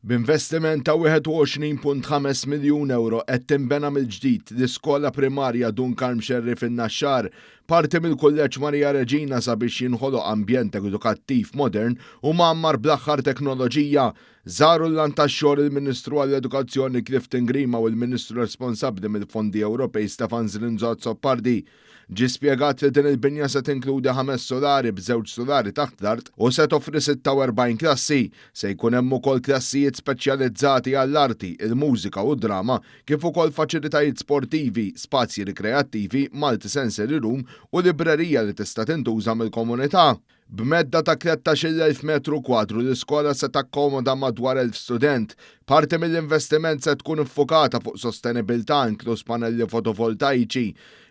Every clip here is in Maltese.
B'investiment ta' 21.5 miljun ewro qed tinbena mill-ġdid l-iskola primarja Dun Karm Xerri fin-Naxxar, parti mill-Kulleġġ Maria Reġina sabiex jinħoloq ambjent edukattiv modern u mgħammar bl-aħħar teknoloġija. Żaru l-lant tax-xogħol il-Ministru għall-Edukazzjoni Clifton Grima u l-Ministru responsabbli mill-Fondi Ewropej Stefan Zrinzo Azzopardi. Ġie spjegat li din il-binja se tinkludi ħames sulari b'żewġ sulari taħt l-art u se toffri 46 klassi. Se jkun hemm ukoll klassijiet speċjalizzati għall-arti, il-mużika u d-drama, kif ukoll faċilitajiet sportivi, spazji rikreattivi, multi-sensory room u librerija li tista' tintuża mill-komunità. B'medda ta' 13,000 metru kwadru l-iskola se takkomoda madwar 1,000 student. Parti mill-investiment se tkun iffukata fuq sostenibilità inkluż panelli fotovoltaiċi.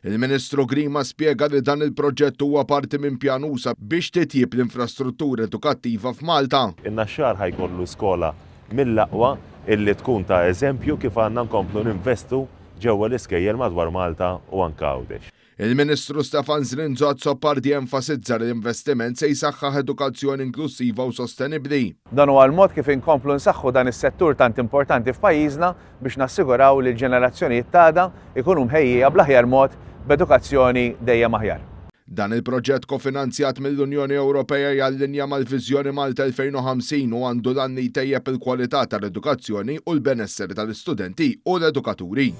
Il-Ministru Grima spjega li dan il-proġett huwa parti minn pjan usa' biex titjieb l-infrastruttura edukattiva f'Malta. In-Naxxar ħa jkollu skola mill-aqwa illi tkun ta' eżempju kif għandna nkomplu ninvestu ġewwa l-iskejjel madwar Malta u anke Għawdex. Il-Ministru Stefan Zrinzo Azzopardi enfasizza li l-investiment se jsaħħaħ edukazzjoni inklussiva u sostenibbli. Dan huwa l-mod kif inkomplu nsaħħu dan is-settur tant importanti f'pajjiżna biex nassiguraw li l-ġenerazzjonijiet t'għada jkunu mħejjija bl-aħjar mod b'edukazzjoni dejjem aħjar. Dan il-proġett kofinanzjat mill-Unjoni Ewropea jallinja mal-Viżjoni Malta 2050 u għandu l-għan li jtejjeb il-kwalità tal-edukazzjoni u l-benesseri tal-istudenti u l-edukaturi.